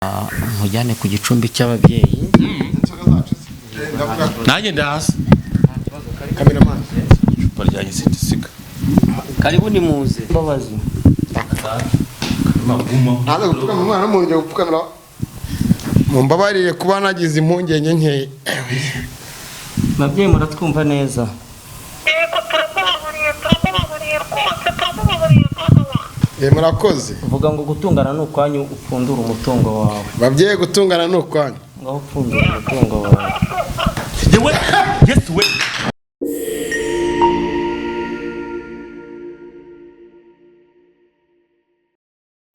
Nkujyane ku gicumbi cy'ababyeyi. Nanjye ndahaza. Kameramani. Icupa ryanjye sindisiga. Karibu, ni muze mbabazi. Ntaza gupfukama umwana w'umuntu gupfukamira. Mumbabarire kuba nagize impungenge nkeya. Babyeyi, muratwumva neza? Yego, turamubabariye, turamubabariye rwose, turamubabariye mwana wa. Murakoze. Uvuga ngo gutungana ni ukwanyu, upfundura umutungo wawe. Babyeyi, gutungana ni ukwanyu. Ngaho upfundura umutungo wawe. Yewe, yesu we!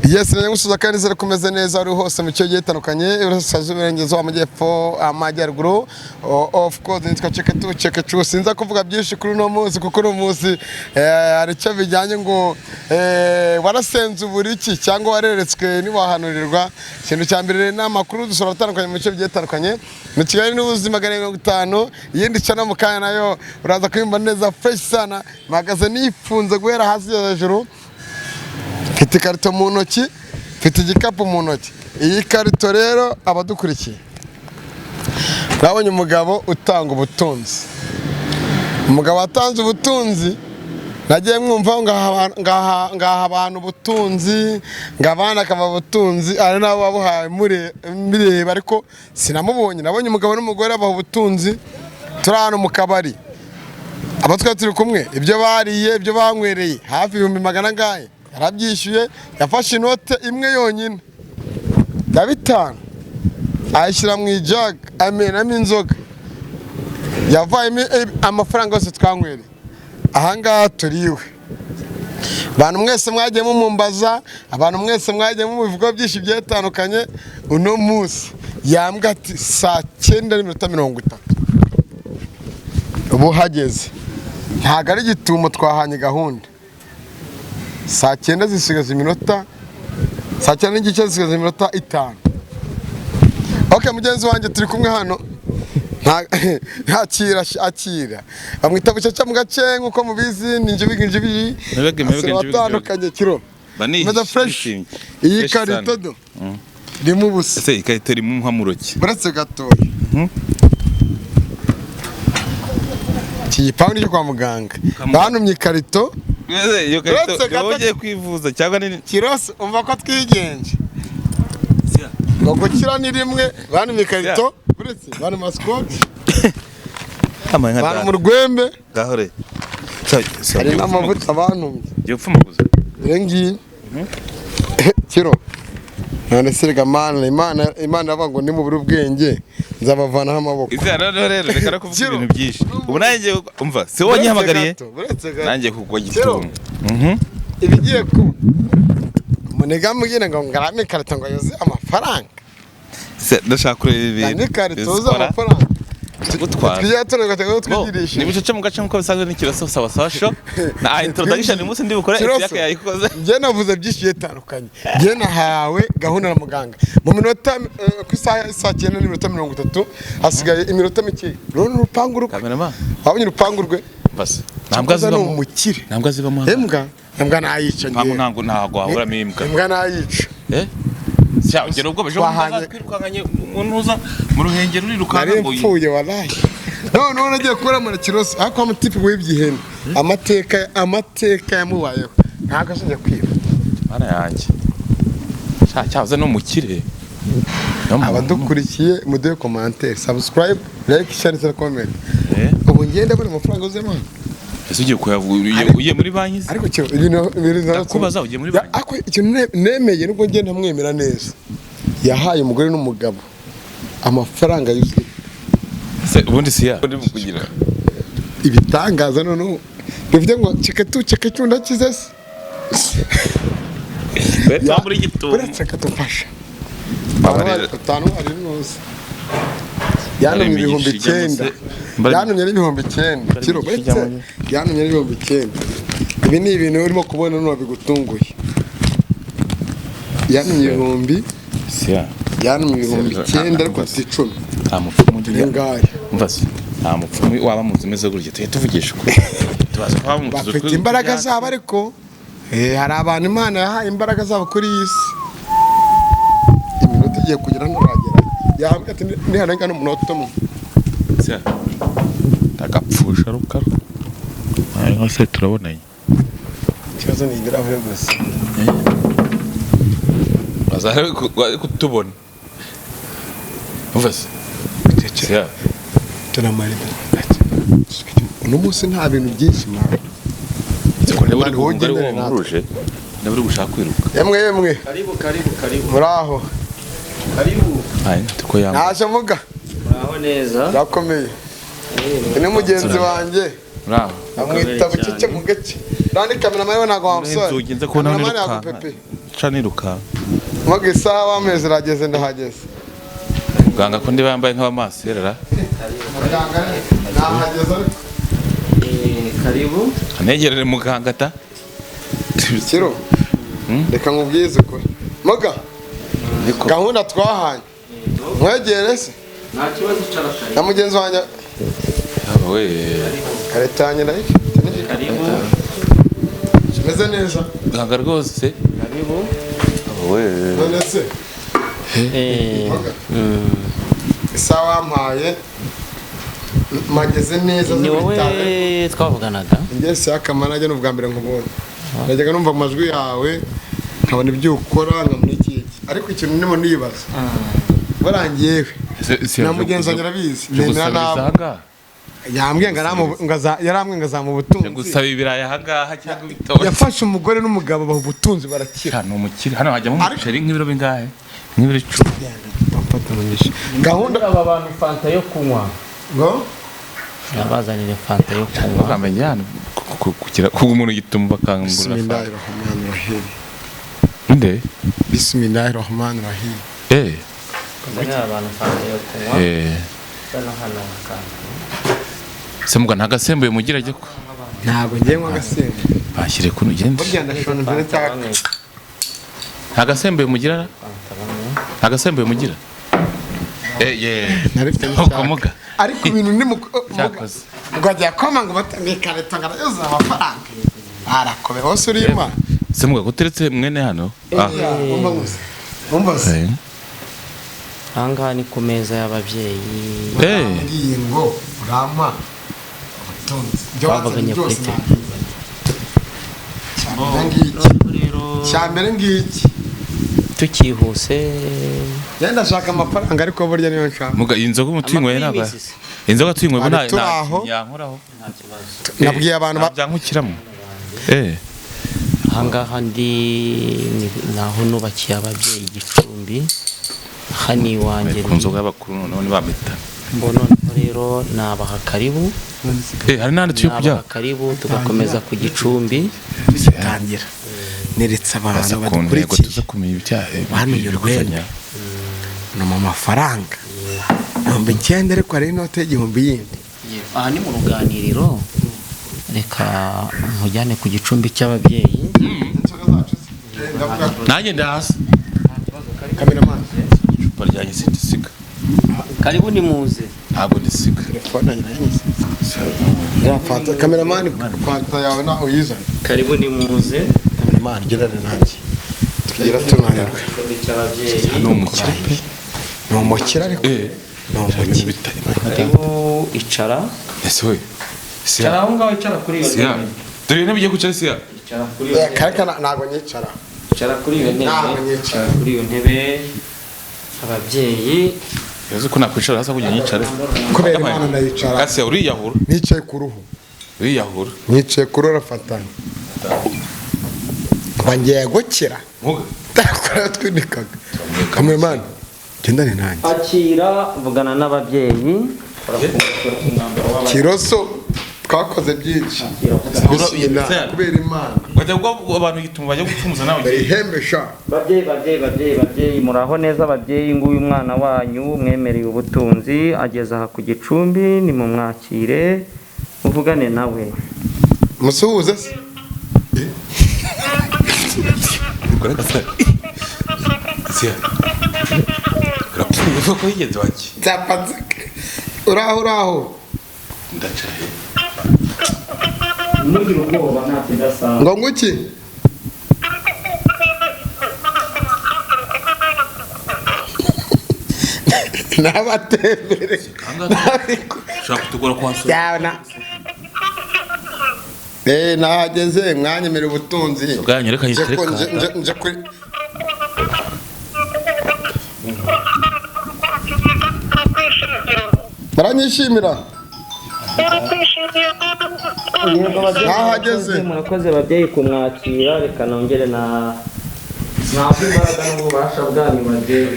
Yes, nari gusuza kandi nizere ko umeze neza uri hose mu cyo gihe gitandukanye, iburasirazuba, iburengerazuba, amajyepfo, amajyaruguru. Of course nitwa Cheketu Chekechu. Sinza kuvuga byinshi kuri uno munsi kuko uno munsi hari icyo bijyanye ngo warasenze uburiki cyangwa wareretswe ntiwahanurirwa. Ikintu cya mbere ni amakuru dusura atandukanye mu bice bigiye bitandukanye. Mu Kigali n'ubuzima 250, iyindi cana mu kanya nayo uraza kuyumva neza fresh sana. Mpagaze nifunze guhera hasi kugeza hejuru. Mfite ikarito mu ntoki, mfite igikapu mu ntoki. Iyi karito rero, abadukurikiye, nabonye umugabo utanga ubutunzi. Umugabo watanze ubutunzi, nagiye mwumva ngaha abantu ubutunzi, ngo abana akaba ubutunzi, ari nabo babuhawe mbireba, ariko sinamubonye. Nabonye umugabo n'umugore babaha ubutunzi, turi ahantu mu kabari, abo twari turi kumwe, ibyo bariye, ibyo banywereye, hafi ibihumbi magana angahe yarabyishyuye. Yafashe inote imwe yonyine ya 5, ayishyira mu ijaga, amenamo inzoga, yavayemo amafaranga yose twanywereye. Ahangaha turiwe. Abantu mwese mwagiye mumumbaza, abantu mwese mwagiye mubivuga byinshi bigiye bitandukanye, uno munsi yambwa ati saa 9:30 ubu hageze. Ntabwo ari igitumo, twahanye gahunda saa 9 zisigaza iminota, saa 9:30 zisigaza iminota 5. Ok, mugenzi wanjye turi kumwe hano. Akira, akira. Bamwita Bucece mu gace nk'uko mubizi, ni injibigi injibigi. Mibege, mibege, injibigi. Atandukanye kiro. Bani. Meze fresh. Nishimye. Iyi Fresh karito sana. do irimo ubusa. Ese ikarito irimo umuhamuroki? Buretse gatoya, iki gipangu ni icyo kwa muganga. Muganga. Bantumye ikarito. Ese iyo karito Uretse gato. wowe ugiye kwivuza cyangwa ni Kirose, umva ko twigenje ngo gukira ni rimwe. Bantumye ikarito, buretse bantu masikoti, Amaye nka bantu mu data. rwembe. Gahore. Hari n'amavuta bantumye. Ugiye gupfumaguza. Iyo ngiyi kiro. None se rega mana, Imana iravuga ngo nimubura ubwenge nzabavanaho amaboko. Izi noneho rero reka no kuvuga Kiro. ibintu byinshi. Ubu nanjye umva, si wowe wanyihamagariye? Buretse gato, buretse gato. Nanjye kugwa Kiro. gitumo. Ibigiye kuba, umuniga ambwira ngo ngarame ikarito ngo yuzuye amafaranga. Se ndashaka kureba ibintu. Ngarame ikarito yuzuye Zikora. amafaranga. Gutwara. Tujya tureba Bo, twigirisha. ni bucece mu gace nk'uko bisanzwe, ni Kiroso sawa sawa show na introduction uyu munsi ndi bukore. Kiroso. Isiyaka yayikoze. Njye navuze byinshi bigiye bitandukanye. Njye nahawe gahunda na muganga mu minota ku isaha ya saa 9:30, hasigaye iminota mike. Rero ni urupangu rwe. Cameraman. Wabonye urupangu rwe? Basi ntabwo Cyakoze ni azibamo. umukire. Ntabwo azibamo. Imbwa, imbwa nayica. Ntabwo Njyewe ntabwo waburamo imbwa. Imbwa nayica. Eh, sha ugera ubwo bejo twirukankanye umuntu uza mu Ruhengeri urirukanka Nari ngo mpfuye walayi. Noneho nagiye kubura muri Kiroso, ariko wa mutipe wibye ihene, amateka yamubayeho, ntabwo azajya kwiba. Mana yanjye, sha cyahoze no mukire. Abadukurikiye, muduhe commentaire, subscribe, like, share na comment. Ubu ngenda mbona amafaranga uzemo. Ese ugiye kuyavuga ugiye muri banki se? Ariko kiro ibintu Ndakubaza, ugiye muri banki? Ariko ikintu nemeye, nubwo ngenda ntamwemera neza, yahaye umugore n'umugabo amafaranga yuzuye. Se ubundi si ya undi kugira Ibitangaza noneho bivuze ngo ciketu ciketu ndakize se. Beta muri gitumo. Uretse katufasha. Aba rero- Batanu hari nuza yantumye Mbari ibihumbi imigisha ijyamo 9. se. Mbari- Yantumye n'ibihumbi 9 kiro. Imigisha ijyamo. Uretse yantumye n'ibihumbi 9. Ibi ni ibintu urimo kubona none bigutunguye. Yantumye ibihumbi Si ya yantumye ibihumbi 9, ariko si 10. Nta mupfumu Ni ugira. ngayo. Umva se, nta mupfumu waba mu nzu imeze gutya. Tujye tuvugisha ukuri, tubaza ko waba mu tuzu. Bafite imbaraga zabo, ariko hari abantu Imana yahaye imbaraga zabo kuri iyi si. Iminota Ngiye kugera ntaragera, yambwiye ati niharenga n'umunota umwe. Sia. Ndagapfusha rukara. Nka se turabonanye. Ikibazo ni ibirahure gusa. Bazari kutubona. Umva se. Sia. Turamarira uno munsi, nta bintu byinshi mwana. Siko ndabona Abantu uri wogendere natwe. wamuruje. Ndabona uri gushaka kwiruka. Yemwe yemwe. Karibu, karibu, karibu. Muraho? Karibu. Ayi, tuko yamba. Naje muga. Muraho neza. Birakomeye. Uyu ni mugenzi wanjye. Muraho. Amwita bucece mu gace randi. Kameramani we ntabwo wamusore. Inzugi nza kubona Kameramani nirukanka. yagupepe. Ca nirukanka. Muga, isaha w'amezi irageze, ndahageze. Muganga ko ndiba yambaye nk'abamaserera. Muganga nahageze ariko. Karibu. Anegerere muganga ta. Kiro, reka nkubwize ukuri muga, Niko. gahunda twahanye mwegere se. Nta kibazo, icara, karibu. Na mugenzi wanjye. Yaba we. Kareta yanjye ndayifite n'igikapu. Karibu. Kimeze neza. Muganga rwose. Karibu. Yaba we. None se muga, isaha wampaye mageze neza. Ni Z'ibitaro. wowe twavuganaga? Njye si akamara, najya n'ubwa mbere nkubonye, najyaga numva amajwi yawe, nkabona ibyo ukora, nkabona iki iki, ariko ikintu ndimo nibaza barangiyewe na mugenzi wanjye arabizi, nemera nabo. Yambwiye ngo yarambwiye ngo azamuha ubutunzi. Gusaba ibirayi ahangaha cyangwa ibitoki. Yafashe umugore n'umugabo baha ubutunzi, barakira. Ni umukire. Hano hajyamo umuceri nk'ibiro bingahe? Nk'ibiro 10. Bamfata umugisha. Gahunda Aba bantu fanta yo kunywa. Ngo? Nabazanire fanta yo kunywa. Ukamenya hano kugira kuba umuntu gituma bakangura. Bismillahi rahmani rahim. Nde? Bismillahi rahmani rahim. Nzanire abantu fanta yo kunywa. Hano hano akantu. Se muga nta gasembuye mugira ajya ko. Ntabwo ngiye nywa agasembu. Bashyire kuno ugende. Burya ndashonje n'icyaka. Bamwe, Nta gasembuye mugira? fanta bamwe. Nta gasembuye mugira? Ye. Narifite Uko n'icyaka. muga. Ariko ibintu ni mu Cyakoze. ngo agiye koma ngo batange ikarito ngo arayoza amafaranga arakobe hose urima. Se muga kuteretse mwene hano? Ah. Umva gusa, umva se. Ahangaha ni ku meza y'ababyeyi. Ngiye ngo urampa ubutunzi, ibyo wazanye Twavuganye byose kuri nabizanye. Cya mbere ngiki. Rero Cya mbere ngiki. tukihuse. Njye ndashaka amafaranga, ariko burya niyo nshaka. Muga iyi nzoga ubu tuyinyweye Amakuru ntabwo. y'iminsi se. Inzoga tuyinyweye ubu nta Ari turi aho. yankoraho. Nta kibazo. Nabwiye abantu Byankukiramo. Ahangaha ndi naho nubakiye ababyeyi igicumbi, hano iwanjye. Ku nzoga y'abakuru noneho ntibamita. Mbona noneho rero nabaha karibu. Hari n'ahandi tugiye kujya. Nabaha karibu tugakomeza ku gicumbi. Tangira neretse abantu Baza ku ntego badukurikiye. tuze kumenya ibyaha. Bamenye urwembe. Ni mu mafaranga 9000, ariko hari inote y'1000 yindi. Aha ni mu ruganiriro, reka nkujyane ku gicumbi cy'ababyeyi. Inzoga zacu ndavuga. Nanjye ndahasa. Kameramani. Icupa ryanjye sindisiga. Karibu, ni muze. Ntabwo ndisiga. Telefone yanjye nayibuze. Ya fanta, kameramani, fanta yawe naho uyizana. Karibu, ni muze. Kameramani, gerane nanjye tugira tunanirwe. Igicumbi cy'ababyeyi. Ni umukire pe. Ni umukire ariko. Ni umukire. Karibu, icara. Ese we. Icara Siya. aho ngaho, icara kuri iyo Siya. ntebe. Dore intebe ugiye kwicara, siya. Icara kuri iyo Eh, ntebe. kareka ntabwo nyicara. Icara kuri iyo ntebe. Ntabwo nyicara. Icara kuri iyo ntebe ababyeyi. Yavuze ko nakwicara hasi kugira nyicare. Kubera Imana ndayicara. Kase uriyahura. Nicaye ku ruhu. Uriyahura. Nicaye ku ruhu, arafatana ngiye gukira. Muga. Ndakora twinikaga. Kameramani, gendane nanjye. Akira, vugana n'ababyeyi. Kiroso twakoze byinshi. Bismillah, kubera Imana. Bajya ubwo abantu gituma bajya gupfumuza nawe. Bayihembe sha. Babyeyi, babyeyi, babyeyi, babyeyi, muraho neza babyeyi. Nguyu umwana wanyu mwemereye ubutunzi ageze aha ku gicumbi, nimumwakire muvugane nawe. Musuhuze se. Ukora gasa. Siya. Urapfuye ko yigeze waki. Nzapanzike, uraho uraho. Ndaca he. Ntugire ubwoba, nta kidasanzwe. Ngo nguki? N'abatembere. Ushobora kutugora kuhasura. Yabona. Nahageze mwanyemerera ubutunzi. Bwanyu reka Nje nyitereka. nje kuri baranyishimira. Yego babyeyi, Nahageze. murakoze babyeyi kumwakira. Reka nongere na ntabwo imbaraga n'ububasha bwanyu babyeyi.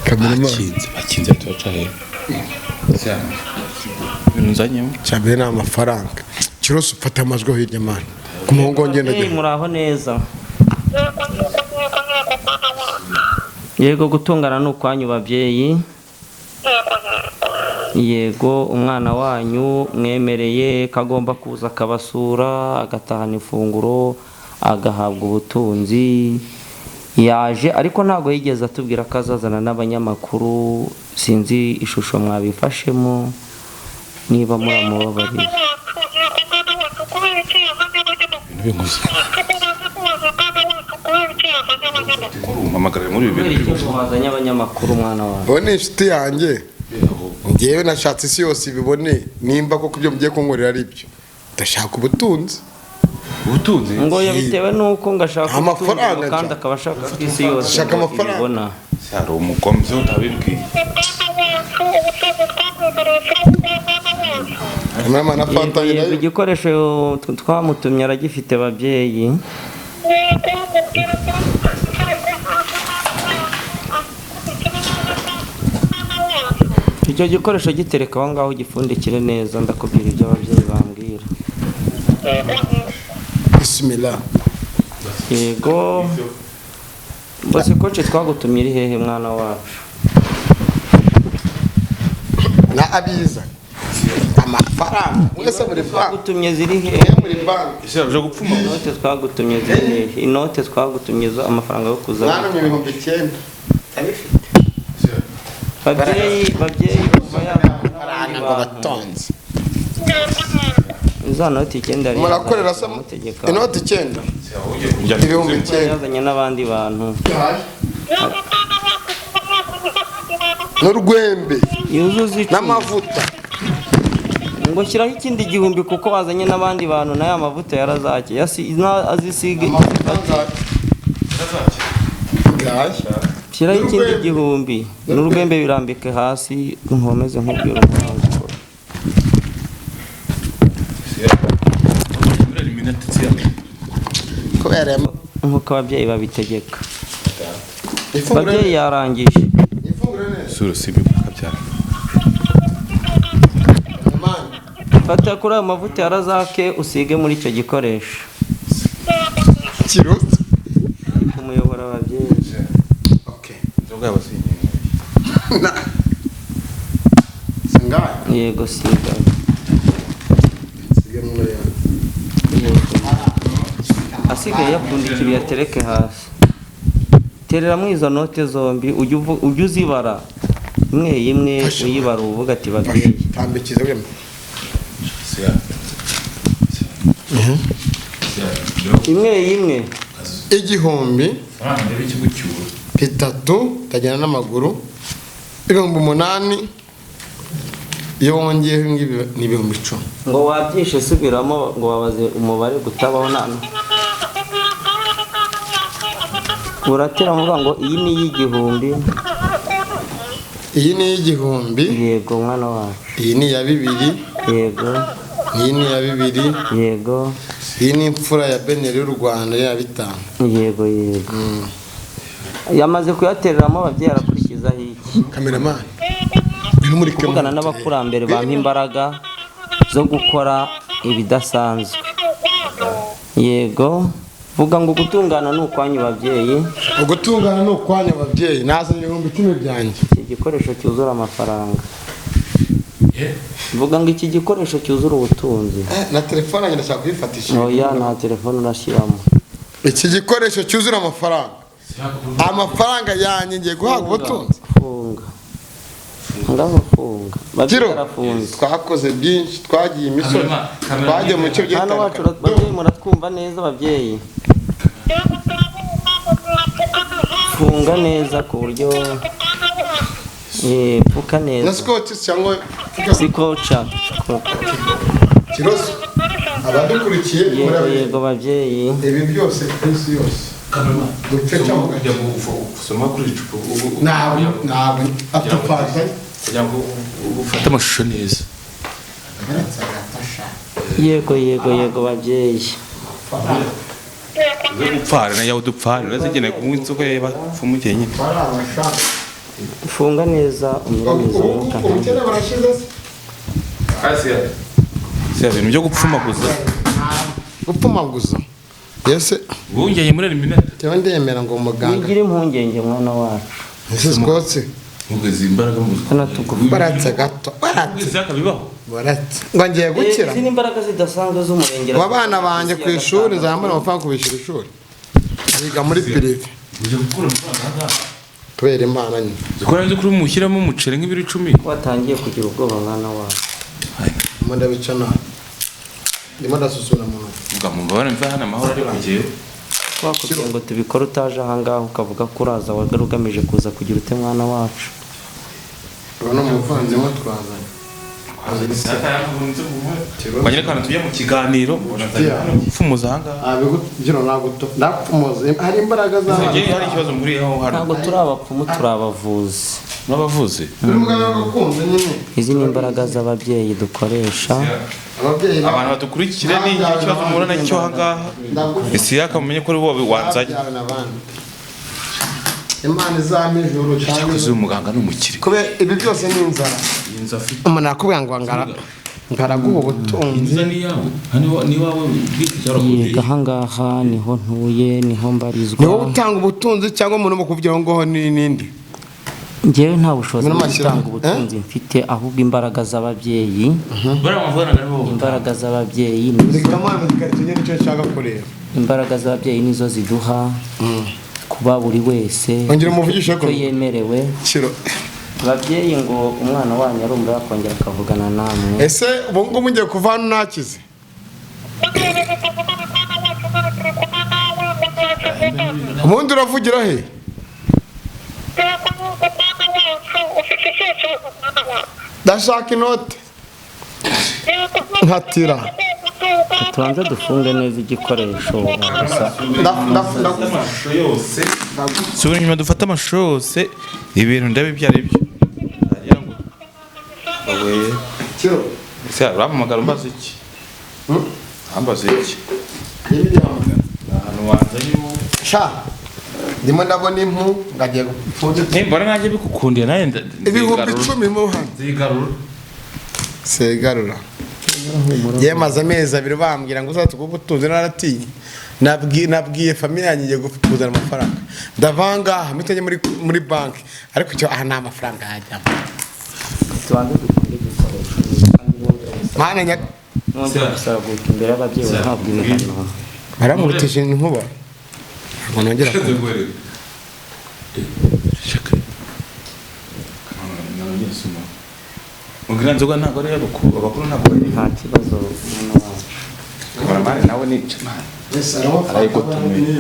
Kamerama. Bakinze turaca he? Ibintu nzanyemo. Cyambere ni amafaranga. Kirose ufata amajwi aho hirya mani. Ku muhungu ngenda Babyeyi muraho neza. Yego gutungana ni ukwanyu babyeyi. Yego umwana wanyu mwemereye ko agomba kuza akabasura agatahana ifunguro agahabwa ubutunzi, yaje ariko ntabwo yigeze atubwira ko azazana n'abanyamakuru. Sinzi ishusho mwabifashemo niba muramubabariye. Ibintu Umpamagara muri ibi Kubera bintu. iki ngo wazanye abanyamakuru umwana wawe? Uwo ni inshuti yanjye. Njyewe nashatse isi yose ibibone nimba koko ibyo mugiye kunkorera ari byo. Ndashaka ubutunzi. Ubutunzi. Ngo yabitewe n'uko ngo ashaka Amafaranga ubutunzi kandi nshaka. akaba ashaka ko isi yose Ashaka ngo amafaranga. ibibona. Hari umugomzi utabibwiye. Kamerama na fanta Yego, yego, nayo. igikoresho twamutumye aragifite babyeyi. Icyo gikoresho gitereka aho ngaho ugipfundikire neza, ndakubwira ibyo ababyeyi bambwira. Bismillah. Yego bose koce twagutumye iri hehe mwana wacu? Na abiza. Amafaranga. Mwese muri banki. Twagutumye ziri hehe? Mwe muri banki. Ese uje gupfuma. Inote twagutumye ziri hehe? Inote twagutumye zo amafaranga yo kuza. Mwantumye 9000. Babyeyi, babyeyi kuva yazana n'abandi Ngo bantu. batonze. Za noti 9 yari Murakorera yazanye, se amutegeka. inoti 9. 9000. Yazanye n'abandi bantu. N'urwembe Yuzuza 10. n'amavuta. Ngo shyiraho ikindi 1000 kuko wazanye n'abandi bantu nayo amavuta yarazake azisiga. Ngaye. Shyiraho ikindi 1000 n'urwembe birambike hasi nkomeze nkubwira umuhango ukora. Kubera Nk'uko ababyeyi babitegeka. ifunguro Ababyeyi yarangije. ifunguro neza. Sura sibi kabyara. Mani. Fata kuri ayo mavuta ya razake usige muri icyo gikoresho. Kirutse. Kumuyobora ababyeyi. Okay. Inzoga yabasinye. Singaye. Yego siga. Sige muri yawe. Yego. Asigaye yapfundikira uyatereke hasi. Tereramo izo note zombi ujye uzibara imwe imwe uyibara uvuga ati babyeyi. Tambikiza wema. Imwe imwe. 1000 bitatu ndagenda n'amaguru 8000 iyo wongeyeho ibingibi ni 10,000. Ngo wabyishe subiramo ngo wabaze umubare gutabaho nta uratera muvuga ngo iyi ni iy'igihumbi. Iyi ni iy'igihumbi. Yego mwana wacu. Iyi ni iya 2000. Yego. Iyi ni iya 2000. Yego. Iyi ni imfura ya Beneri y'u Rwanda ya 5. Yego yego. Yamaze kuyatereramo ababyeyi arakurikizaho iki? Kameramani. Muri Kuvugana n'abakurambere bampa imbaraga zo gukora ibidasanzwe. Yego. Vuga ngo gutungana ni ukwanyu babyeyi. Ugutungana ni ukwanyu ababyeyi. Nazanye 10,000 byanjye. Iki gikoresho cyuzura amafaranga. Vuga ngo iki gikoresho cyuzura ubutunzi. Na telefone yanjye ndashaka kuyifatisha. Oya nta telefone urashyiramo. Iki gikoresho cyuzura amafaranga. Amafaranga yanjye ngiye guhabwa ubutunzi. Funga. Ngaho funga. Babyeyi Kiro, arafunze. twakoze byinshi, twagiye imisozi, twagiye mu bice bigiye Hano wacu bitandukanye. babyeyi muratwumva neza babyeyi. Funga neza ku buryo Pfuka Na neza. scotch cyangwa Sikoca. Kiroso, abadukurikiye Yego. murabizi. Yego babyeyi. Ibi byose ku isi yose dupfe cyangwa Kujya gusoma kuri iri cupa ntabwo atapfata. Kugira ngo ufate amashusho neza. Yego, yego, yego babyeyi. Uze gupfara na yawe dupfara urazigenewe kunywa inzoga y'abapfumu nyine. Funga neza unyuranyuze umwuka. Ubukene burashize se? Si ibintu byo gupfumaguza. Gupfumaguza yese. Wongeye muri eliminate. Tewe ndemera ngo muganga. Wigira impungenge mwana wacu. Ese scotch Mugeze imbaraga mu Hano tugufa. Baratse gato, baratse. Mugeze akabibaho. Baratse ngo ngiye gukira. Izi ni imbaraga zidasanzwe z'umurengera. Aba bana banjye ku ishuri nzambara amafaranga kubishyura ishuri, biga muri pirive. Ujya gukura amafaranga ahangaha. Kubera Imana nyine. Zikora nzi kuri mushyiramo umuceri nk'ibiro 10. Watangiye kugira ubwoba mwana wacu. Ndimo ndabica nabi, ndimo ndasusura mu ntoki. Ubwo mubabare mva hano amahoro ariko ngewe. Twakubwiye ngo tubikore utaje ahangaha ukavuga ko uraza wari ugamije kuza kugira ute mwana wacu? Urabona umuvandimwe twazanye. Banyereka ahantu tujya mu kiganiro gupfumuza ahangaha. Nabigugira ntabwo ndapfumuza, hari imbaraga z'abana. Ngewe hari ikibazo muri aho hano. Ntabwo turi abapfumu, turi abavuzi. N'abavuzi. Turi muganga gakondo nyine. Izi ni imbaraga z'ababyeyi dukoresha. Ababyeyi Abantu badukurikire ni ikibazo muhura nacyo ahangaha. Isiyaka mumenye ko ari wowe wanzanye. Babyawe n'abandi. Imana izampa ijuru cyangwa Cyakoze uyu muganga ni umukire. Kubera ibi byose ni inzara. Iyi nzu afite. Umuntu arakubwira ngo ngaraguha ubutunzi. Inzu ni iyawe. Hano ni iwawe bwite cyangwa Yego, ahangaha niho ntuye, niho mbarizwa. Ni wowe utanga ubutunzi cyangwa umuntu urimo kuvugira ngo ngaho ni n'indi? Njyewe nta bushobozi Muri bwo mashyirahamwe, gutanga ubutunzi mfite, ahubwo imbaraga z'ababyeyi. Bariya muvuganaga ni wowe. Imbaraga z'ababyeyi nizo Zikamana ikarito nyine, nicyo nshaka kureba. Imbaraga z'ababyeyi nizo ziduha kuba buri wese Ongera umuvugishe icyo ko. yemerewe. Kiro. Ababyeyi, ngo umwana wanyu arumva yakongera akavugana namwe. Ese ubu ngubu mugiye kuva hano ntakize? Mugerageze tuvugane mwana wacu, dore turi kumwe nawe, mugerageze tuvugane. Ubundi uravugira he? Yego, yego mwana wacu, ufite ikihe kibazo mwana wacu? Ndashaka inote. Yego. Nkatira. Tubanze dufunge neza igikoresho gusa. Ndagufasha. Amashusho yose. Subira inyuma dufate amashusho yose ibintu ndabe ibyo ari byo. Nagira ngo Owe. Kiro. Ese urampamagara umbaza iki? Ambaza iki? Ahantu wanzanye ubu. Sha. Ndimo ndabona impu ngagiye gupfunda. Nimbona nanjye bigukundiye nawe 10,000 mu hano. Nzigarura. Segarura. Yewe maze amezi 2 bambwira ngo uzatuguhe ubutunzi naratinye. Nabwiye famille yanjye ngiye kuzana amafaranga. Ndavanga mpita njya muri banki ariko icyo aha nta mafaranga yajyamo. Tubanze dufunge igikoresho kandi Mana nya nongera gusaraguka imbere y'ababyeyi ntabwo ibihano. Baramurutije inkuba. Ntabwo nongera Ubwira nzoga ntabwo ari iy'abakuru, abakuru ntabwo bari. Nta kibazo mwana wacu. Kameramani nawe ni Arayigotomeye.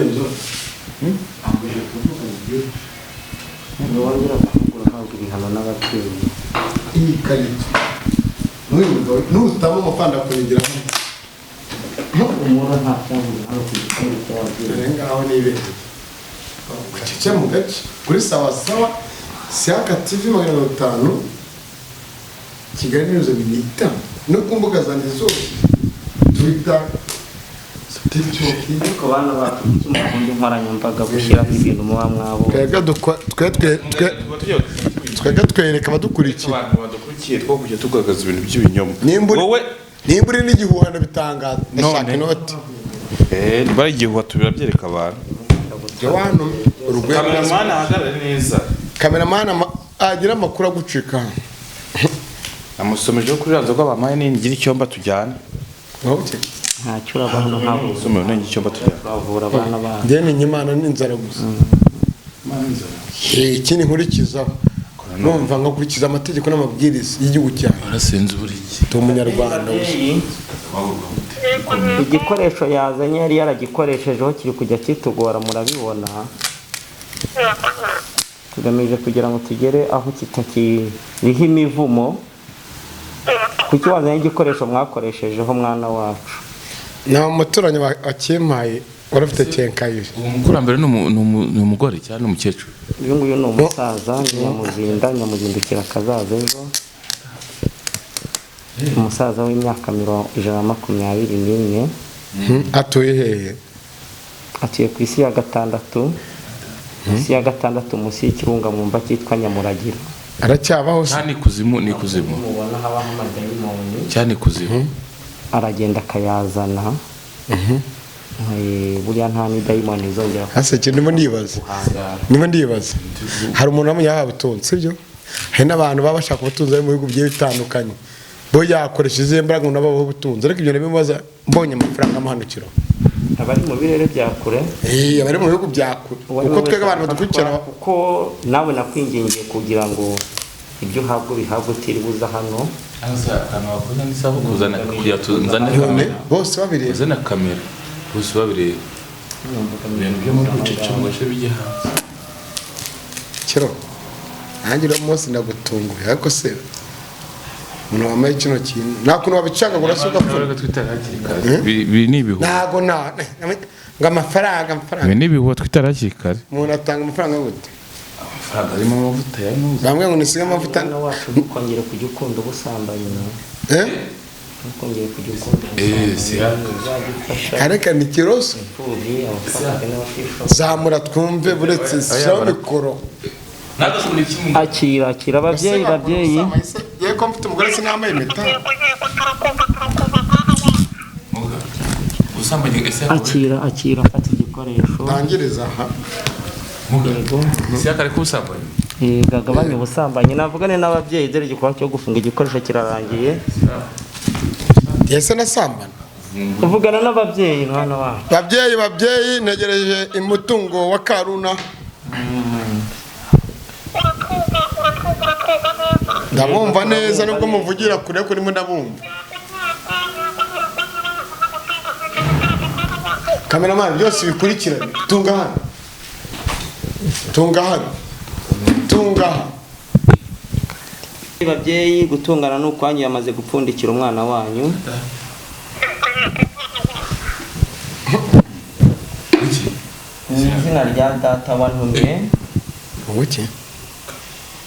Ntiwongera kuvuga ntabwo ibihano n'ababyeyi. Iyi karito. N'uyu mugabo nutama amafaranga kuyigira hano. Umura nta cyahuye hano ku gicumbi cy'ababyeyi. Dore ngaho nibereye. Gace mu gace kuri sawa sawa Siaka TV 500 Kigali News 25 no ku mbuga zanjye zose Twitter, TikTok. Ariko bana bacu, kuki mukunda inkoranyambaga gushyiraho ibintu muba mwabonye? Twebwe twebwe twereka abadukurikiye. Abantu badukurikiye two kujya tugaragaza ibintu by'ibinyoma. Nimba uri- Wowe nimba uri n'igihuhano bitangaza ndashaka None. inoti. Bari igihuha tubirabyereka abantu. Jya urugwego. Kameramani ahagarare neza. Kameramani agira amakuru agucika. Namusomejeho kuri radiyo ko bampaye ningira icyumba tujyana. Okay. Ntacyo uraba hano ntabwo. Usomero ningira icyumba tujyana. Turavura abana bacu. Njye ni Imana n'inzara gusa. Ikindi nkurikizaho numva nkakurikiza amategeko n'amabwiriza y'igihugu cyanjye. Warasenze uburiki. Ndi umunyarwanda gusa. Igikoresho yazanye yari yaragikoreshejeho kiri kujya kitugora murabibona. Tugamije kugira ngo tugere aho kitakiriho imivumo. Kuki wazanye igikoresho mwakoreshejeho, mwana wacu? Ni umuturanyi wakimpaye, wari ufite kenkayori. Uwo mukurambere ni umugore cyangwa ni umukecuru? Uyu nguyu ni umusaza, ni Nyamuzinda, Nyamuzindukira akazaza ejo. Umusaza w'imyaka 124. Atuye hehe? Atuye ku isi ya gatandatu, isi ya gatandatu, munsi y'ikirunga mwumva cyitwa Nyamuragira. Aracyabaho se? Cyane ikuzimu, ni ikuzimu. Mubona habaho amadayimoni. Cyane ikuzimu. Aragenda akayazana. Buriya nta n'idayimoni izongera Hase kintu ndimo ndibaza. guhangara. Ndimo ndibaza, hari umuntu wamenya yahawe ubutunzi, sibyo? Hari n'abantu baba bashaka ubutunzi bari mu bihugu bigiye bitandukanye, bo yakoresha izihe mbaraga ngo nabo babeho ubutunzi? Ariko ibyo ndabimubaza mbonye amafaranga amuhanukira. Abari mu birere bya kure. Eh, abari mu bihugu bya kure. Uwo ari we Kuko twebwe wese abantu afatwa, badukurikirana. Kuko nawe nakwingingiye kugira ngo ibyo uhabwa ubihabwe utiriwe uza hano. Akantu wakoze ni sawa, kuzana kugira nzane None kamera. bose babireba. Uzane kamera, bose babireba, ibintu byo muri bucece ngo bice bijye hanze. Kiro, nanjye uno munsi ndagutunguye. Ariko se umuntu wambaye kino kintu, nta kuntu wabicagagura se ugapfa? Twitara hakiri kare. Ibi ni ibihuha. Ntago na ngo amafaranga, amafaranga. Ibi ni ibihuha, twitara hakiri kare. Umuntu atanga amafaranga gute? Amafaranga arimo amavuta ya nuza. Bamwe ngo nisige amavuta. Mwana wacu, ntukongere kujya ukunda ubusambanyi. Eh. Ntukongere kujya ukunda Eh, si ubusambanyi. Uzajya ufasha Areka ni kiroso. imfubyi, abapfakazi n'abatishoboye. Zamura twumve, buretse shyiraho mikoro. Akira, akira, ababyeyi, babyeyi. Yewe, ko mfite umugore sinambaye impeta. Yego, yego, turakumva, turakumva, mwana wacu. Ubusambanyi ese? Akira, akira, fata igikoresho. Tangiriza aha. Yego. Ese kare k'ubusambanyi? Gagabanya ubusambanyi. Navugane n'ababyeyi, dore igikorwa cyo gufunga igikoresho kirarangiye. Ese nasambana? Uvugana n'ababyeyi, mwana wacu. Babyeyi, babyeyi, ntegereje umutungo wa Karuna. Uratwumva, uratwumva, uratwumva neza? Ndabumva neza, nubwo muvugira kure, kuri mwe ndabumva. Kameramani, byose bikurikirane. Tunga hano, tunga hano, tunga hano. Babyeyi, gutungana ni ukwanyu, yamaze gupfundikira umwana wanyu. Mu izina rya Data wantumye. Ubuki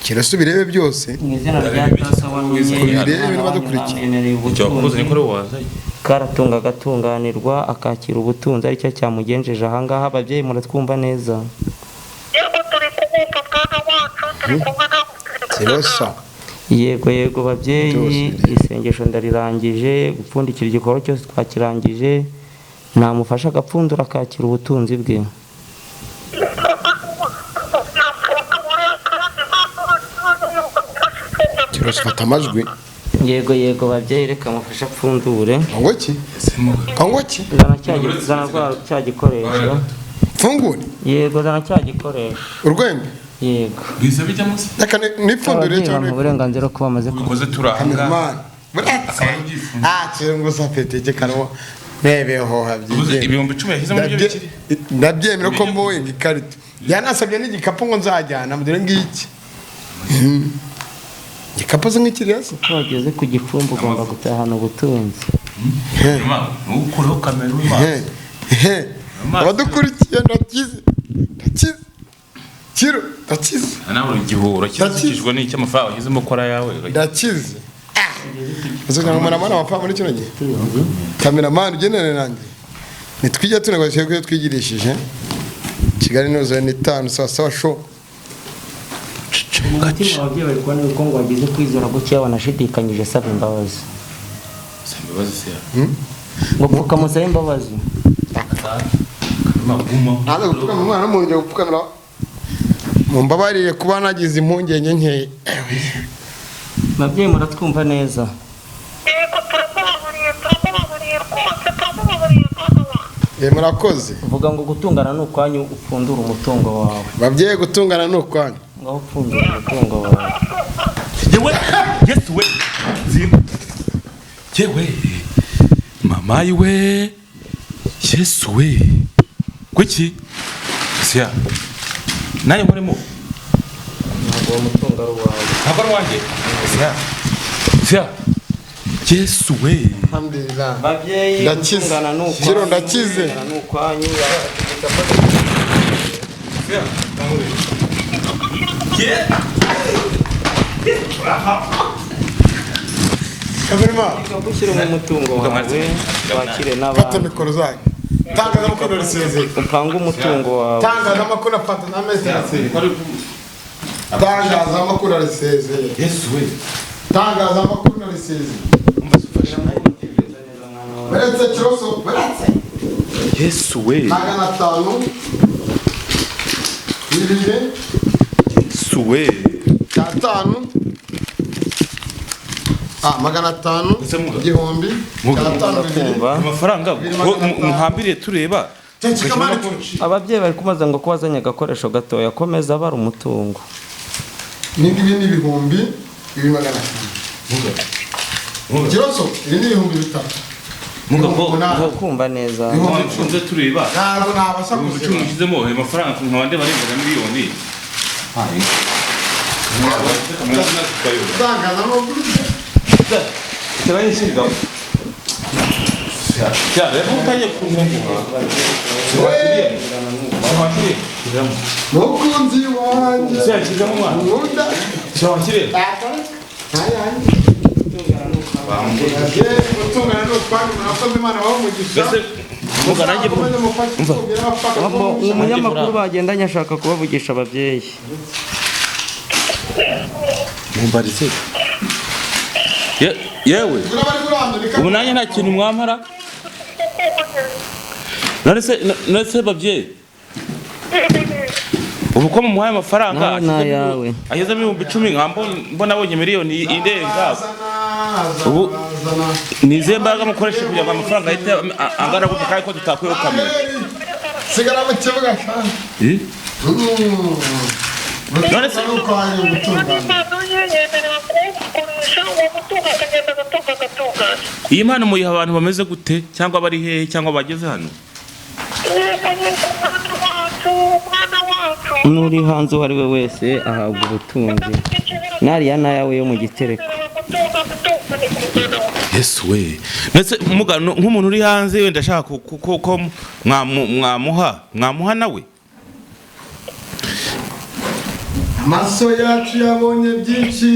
kirasa, ubirebe byose. Mu izina rya Data wantumye. Ubirebe Umwana wanyu n'abadukurikiye. bamwemereye Icyo wakoze ubutunzi. niko ari wazanye. Karatunga agatunganirwa, akakira ubutunzi, aricyo cyamugenjeje ahangaha. Ababyeyi, muratwumva neza? Yego, turi kumwumva, mwana wacu, turi kumwe nawe, turi kumwe Kirosa. nawe. Yego, yego, babyeyi. Byose bireba. Isengesho ndarirangije, gupfundikira igikorwa cyose twakirangije, namufasha agapfundura akakira ubutunzi bwe. Kirosa, fata amajwi. Yego, yego, babyeyi, reka mufashe apfundure. Ngo ki? Ngo ki? Zana cya zana cya gikoresho. Mfungure? Yego, zana cya gikoresho. Urwembe? Yego. Biza bijyamo se? Reka nipfundure Ababyeyi cyangwa? bamuha uburenganzira ko bamaze Ubikoze turi ahangaha. Kameramani, buretse. Akaba yabyifunze. Ah, kirunguza peteke karimo nebeho Ubuze habyigenda. 10,000 yashyizemo nibyo bikiri. Ndabyemera ko mboye ikarita, yanasabye n'igikapu ngo nzajyana, dore ngiki. Igikapu se nk'ikiriya se? Ko wageze ku gicumbi ugomba gutahana ubutunzi. Ntukureho kamera uri maso. He, he. Abadukurikiye, ndakize, ndakize kiro, ndakize. Nawe igihura kirazikijwe n'icyo amafaranga washyizemo kora yawe. Ndakize. Uzi ngo muramana amafaranga muri kino gihe. Kameramani, ugendane nanjye, nitwijya tunegosiye ko iyo twigirishije Kigali nuzuye n'itanu saa saba sho. Mu mutima ababyeyi bari kubona yuko ngo wagize kwizera gukeya, wanashidikanyije, asaba imbabazi. Saba imbabazi se? Ngo pfukama usabe imbabazi. Maguma. Ntaza gupfukamira umwana n'umuntu, gupfukamira. Mumbabarire kuba nagize impungenge nkeya. Babyeyi, muratwumva neza? Yego, turamubabariye, turamubabariye rwose, turamubabariye, mwana wacu. Eh, murakoze. Uvuga ngo gutungana ni ukwanyu, upfundura umutungo wawe. Babyeyi, gutungana ni ukwanyu. Ngaho upfundura umutungo wawe. Yewe, Yesu we. Zimba. Yewe. Mama we. Yesu we. Kuki? Siya. Nanjye nkoremo. Ntabwo uwo mutungo ari uwawe. Ntabwo ari uwanjye. Sia, Yesu we! Alhamdulillah. Babyeyi, Ndakize. gutungana ni ukwanyu. Kiro, ndakize. Gutungana ni ukwanyu. Sia, yeah. Kamerama, Gushyira mu mutungo wawe, wakire fata n'abandi. mikoro zanyu. Tangazamakuru risezeye. Upange umutungo wawe. Tangazamakuru afata n'amezi arasezeye. Tangazamakuru arisezeye. Yesu we! Tangazamakuru arisezeye. Baretse kiroso, baretse. Yesu we! 500, 2, Yesu we! 5, 500, Ese muga? 1000, Muga. 5 2. Kumva. Amafaranga muhambiriye tureba. Ceceka. Ababyeyi bari kumaza ngo ko wazanye agakoresho gatoya, komeza bara umutungo. N'ingibi ni 2500. Kiroso, ibi ni 3000. Muga ko 8000. Kumva neza. nkunze tureba. Ntabwo nabasha 10,000 kuzibara. ushyizemo ayo mafaranga nkaba ndeba arengaga miliyoni. Itangazamakuru. Mukunzi wanjye nkunda ntayanjye. Gutungana ni ukwanyu, murakoze. Imana ibahe umugisha. Muzakomeze mufashe imfubyi n'abapfakazi. Umunyamakuru bagendanye ashaka kubavugisha ababyeyi. Yewe, Buriya bari kurandurika. ubu nanjye nta kintu mwampara. None se babyeyi, ubu ko mumuhaye amafaranga Nawe n'ayawe. agezemo 10,000, nkaba mbona abonye miliyoni irenga. Azana, Ubu- azana. Ni izihe mbaraga mukoresha kugira ngo amafaranga ahite angana gutya kandi ko tutakwiye kamera? Sigara mu kibuga kandi. None se- Gutungana ni ukwanyu, gutungana. Impano ye yemerewe kuwukoresha uwo mutungo, akagenda agatunga agatungana. Iyi mpano muyiha abantu bameze gute, cyangwa bari hehe, cyangwa bageze hano? Yego yego, umwana wacu, umwana wacu. N'uri hanze uwo ari we wese ahabwa ubutunzi, n'ariya n'ayawe yo mu gitereko. Yesu we! Ndetse mugano nk'umuntu uri hanze wenda ashaka ko mwamuha nawe? Amaso yacu yabonye byinshi,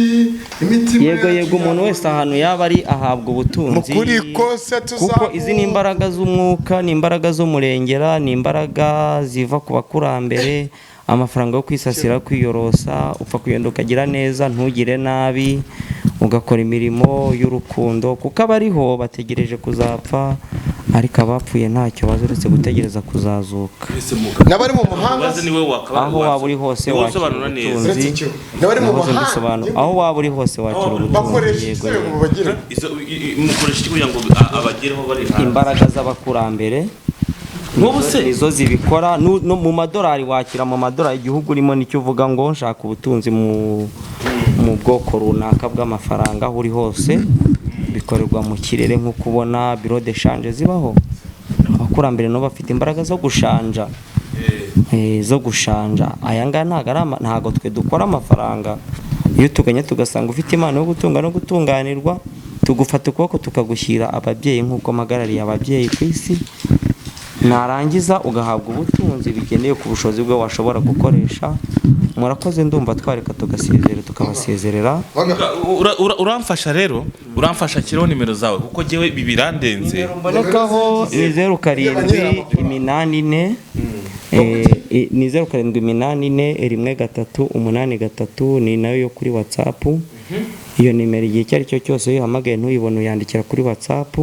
imitima Yego. yacu Yego, umuntu wese ahantu yaba ari ahabwa ubutunzi. Mu kuri kose Kuko izi ni imbaraga z'umwuka, ni imbaraga z'umurengera, ni imbaraga ziva ku bakurambere. Amafaranga yo kwisasira, kwiyorosa, upfa kugenda ukagira neza, ntugire nabi, ugakora imirimo y'urukundo, kuko abariho bategereje kuzapfa, ariko abapfuye ntacyo bazi uretse gutegereza kuzazuka. N'abari mu muhanda. Ubaze niwe wakaba Aho waba uri hose niwe wakira usobanura neza. ubutunzi. Uretse icyo, n'abari mu Nahoze muhanda. mbisobanura. Aho waba uri hose wakira ubutunzi. Bakoresha Yego, iki yego. ngo bagire? Mukoresha iki kugira ngo abagereho bari hanze? Imbaraga z'abakurambere Nk'ubu se? nizo zibikora. No mu madolari, wakira mu madolari. Igihugu urimo nicyo uvuga ngo nshaka ubutunzi mu bwoko runaka bw'amafaranga. Aho uri hose bikorerwa mu kirere, nk'uko ubona bureau de change zibaho. Abakurambere nabo bafite imbaraga zo gushanja, zo gushanja. Aya ngaya ntabwo ari ntabwo twe dukora amafaranga. Iyo tuganye tugasanga ufite impano yo gutunga no gutunganirwa, tugufata ukuboko tukagushyira ababyeyi, nk'uko mpagarariye ababyeyi ku isi. Narangiza ugahabwa ubutunzi bigendeye ku bushobozi bwe washobora gukoresha. Murakoze, ndumva twareka tugasezera, tukabasezerera. Uramfasha rero, uramfasha. Kiriho nimero zawe, kuko jyewe ibi birandenze. Mbonekaho ni 0784, ni 07841383, ni nayo yo kuri WhatsApp. Iyo nimero igihe icyo ari cyo cyose iyo uhamagaye ntuyibone, uyandikira kuri WhatsApp.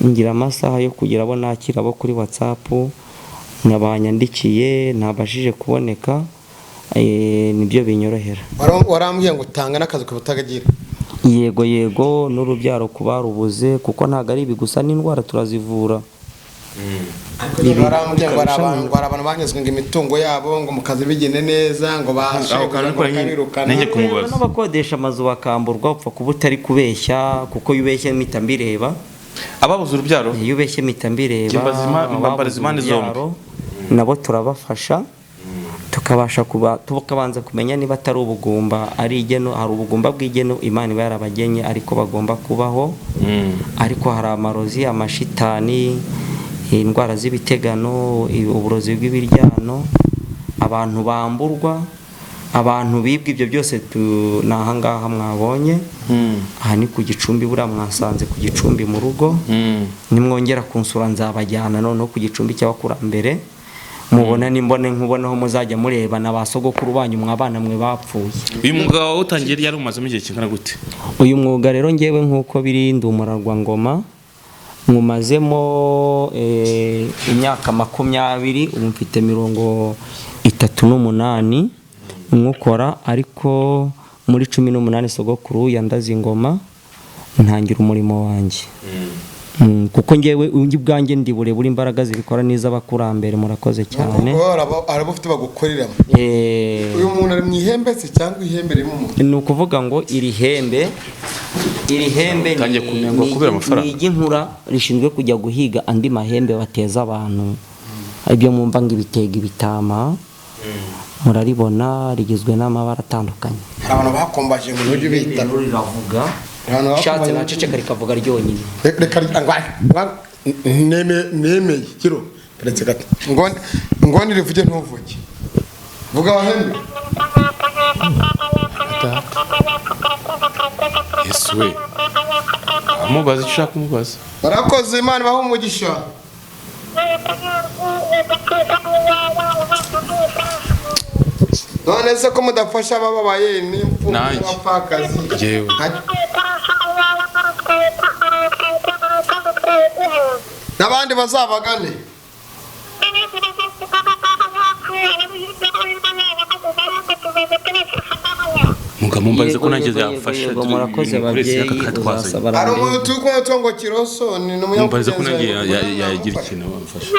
Ngira amasaha yo kugira abo nakira abo kuri WhatsApp nabanyandikiye ntabashije kuboneka, nibyo binyorohera. Warambwiye ngo tanga n'akazi ku butagagira. Yego yego, n'urubyaro ku barubuze, kuko ntabwo ari ibi gusa, n'indwara turazivura. Warambwiye ngo hari abantu banyuzwe ngo imitungo yabo ngo mu kazi bigende neza, ngo bashe Aho kantu ngo bakabirukana. nanjye kumubaza. N'abakodesha amazu bakamburwa, upfa kuba utari kubeshya, kuko iyo ubeshya mpita mbireba. Ababuze urubyaro. Iyo ubeshye mpita mbireba. Mbambariza Ababuze impande zombi. urubyaro, nabo turabafasha. Tukabasha kuba tukabanza kumenya niba atari ubugumba, ari igeno. Hari ubugumba bw'igeno Imana iba yarabagenye ariko bagomba kubaho. Ariko hari amarozi, amashitani, indwara z'ibitegano, uburozi bw'ibiryano, abantu bamburwa, abantu bibwa, ibyo byose ni ahangaha mwabonye. Aha ni ku Gicumbi, buriya mwasanze ku Gicumbi mu rugo. Nimwongera kunsura nzabajyana noneho ku gicumbi cy'abakurambere, mubona n'imbone nkubona aho muzajya mureba na ba sogokuru banyu mwabana mwe bapfuye. Uyu mwuga wawutangiye ryari? Umazemo igihe kingana gute? Uyu mwuga rero ngewe nk'uko biri ndi umurarwangoma, nywumazemo imyaka 20, ubu mfite 38 nwukora. Ariko muri 18 sogokuru yandaze ingoma, ntangira umurimo wanjye. Kuko ngewe undi ubwanjye ndi burebure, imbaraga zibikora n'iz'abakurambere. Murakoze cyane. Kuko hari abo ufite bagukoreramo. Uyu muntu ari mu ihembe se cyangwa ihembe ririmo umuntu? Ni ukuvuga ngo iri hembe Utangiye kunengwa kubera amafaranga. ni iry'inkura rishinzwe kujya guhiga andi mahembe bateza abantu, ibyo mwumva ngo ibitega, ibitama. Muraribona rigizwe n'amabara atandukanye. Hari abantu bakombaje ngo ntujye ubita. Rero riravuga. Abantu Ushatse bakombaje. naceceka rikavuga ryonyine. Reka nemeye kiro keretse gato ngo ngo nirivuge, ntuvuge, vuga wahembe. Yesu we, amubaza icyo ushaka kumubaza. Barakoze, Imana ibahe umugisha. None se ko mudafasha abababaye n'imfubyi Nanjye. n'abapfakazi? Njyewe. N'abandi bazabagane. Muga mumbaze ko Yego, nanjye yego, yamfasha. yego, yego, murakoze babyeyi, uzasaba Hari umuntu arandebe. turi kumwe witwa ngo Kiroso ni Mumbaze ko nanjye n'umunyamugenzi. yagira ikintu amfasha.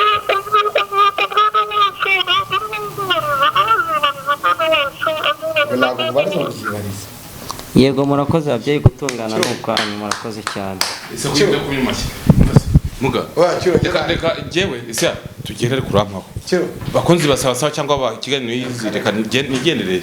Ntabwo mubariza ngo byibarize. Yego, murakoze ababyeyi, gutungana ni ukwanyu, murakoze cyane. Ese kugira kuri make muga? Oya, Kiro, Reka, reka njyewe ese tugende, ariko urampaho. Kiro. Bakunzi basaba sawa cyangwa ba kiganiro yizi, reka nigendere.